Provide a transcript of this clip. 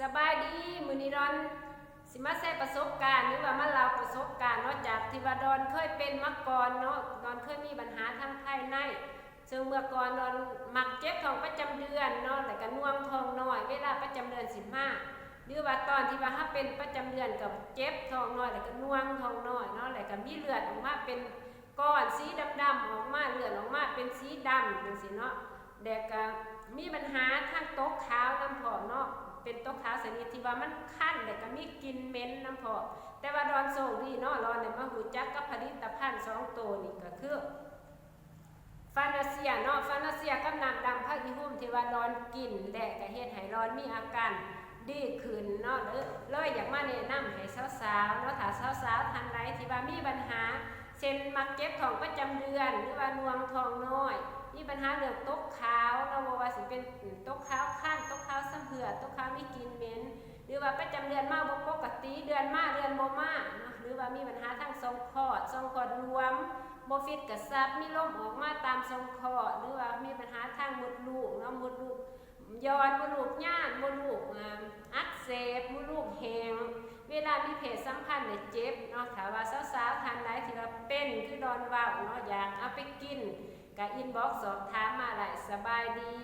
ສະບາຍດີ ມື້ນີ້ດອນຊິມາແຊປະສົບການ ຫຼືວ່າມາເລົ່າປະສົບການເນາະ ຈາກທີ່ວ່າດອນເຄີຍເປັນມາກ່ອນເນາະ. ດອນເຄີຍມີບັນຫາທາງພາຍໃນ ເຊິ່ງເມື່ອກ່ອນດອນມັກເຈັບທ້ອງປະຈຳເດືອນເນາະ ແລ້ວກະໜ່ວງທ້ອງນ້ອຍເວລາປະຈຳເດືອນຊິມາ ຫຼືວ່າຕອນທີ່ວ່າເຮົາເປັນປະຈຳເດືອນກໍເຈັບທ້ອງນ້ອຍ ແລ້ວກະໜ່ວງທ້ອງນ້ອຍເນາະ ແລ້ວກະມີເລືອດອອກມາເປັນ ກ້ອນສີດຳໆອອກມາ ເລືອດອອກມາເປັນສີດຳຈັ່ງຊີ້ເນາະ ແລ້ວກະມີບັນຫາທາງຕົກຂາວນຳພ້ອມເນາະ ເປັນຕົກຂາວຊະນິດທີ່ວ່າມັນຄັນ ແລ້ວກະມີກິ່ນເໝັນນຳພ້ອມ. ແຕ່ວ່າດອນໂຊກດີເນາະ ດອນໄດ້ມາຮູ້ຈັກກັບຜະລິດຕະພັນສອງໂຕນີ້ ກໍຄືຟານາເຊຍເນາະ ຟານາເຊຍກັບນ້ຳດຳພະອີຮຸມ ທີ່ວ່າດອນກິນ ແລະກະເຮັດໃຫ້ດອນມີອາການ ດີຂຶ້ນເນາະ ເລີຍ ເລີຍຢາກມາແນະນຳໃຫ້ສາວໆເນາະ ຖ້າສາວໆທ່ານໃດທີ່ວ່າມີບັນຫາ ເຊັ່ນ ມັກເຈັບທ້ອງປະຈຳເດືອນ ຫຼືວ່າໜ່ວງທ້ອງນ້ອຍ ມີບັນຫາເລື່ອງຕົກຂາວເນາະ ບໍ່ວ່າຊິເປັນຕົກຂາວຄັນ ຕົກຂາວຊຳເຫື່ອ ຕົກຂາວມີກິ່ນເໝັນ ຫຼືວ່າປະຈຳເດືອນມາບໍ່ປົກກະຕິ ເດືອນມາເດືອນບໍ່ມາເນາະ ຫຼືວ່າມີບັນຫາທາງຊ່ອງຄອດ ຊ່ອງຄອດຫຼວມ ບໍ່ຟິດກະຊັບ ມີລົມອອກມາຕາມຊ່ອງຄອດ ຫຼືວ່າມີບັນຫາທາງມົດລູກເນາະ ມົດລູກ ຍ້ອນ ມົດລູກຍານ ມົດລູກ ອາ ອັກເສບ ມົດລູກແຫ້ງ ເວລາມີເພດສຳພັນແລ້ວເຈັບເນາະ. ຖ້າວ່າສາວໆທ່ານໃດທີ່ວ່າເປັນຄືດອນເວົ້າເນາະ ຢາກເອົາໄປກິນ ກະອິນບັອກສອບຖາມມາໄດ້. ສະບາຍດີ.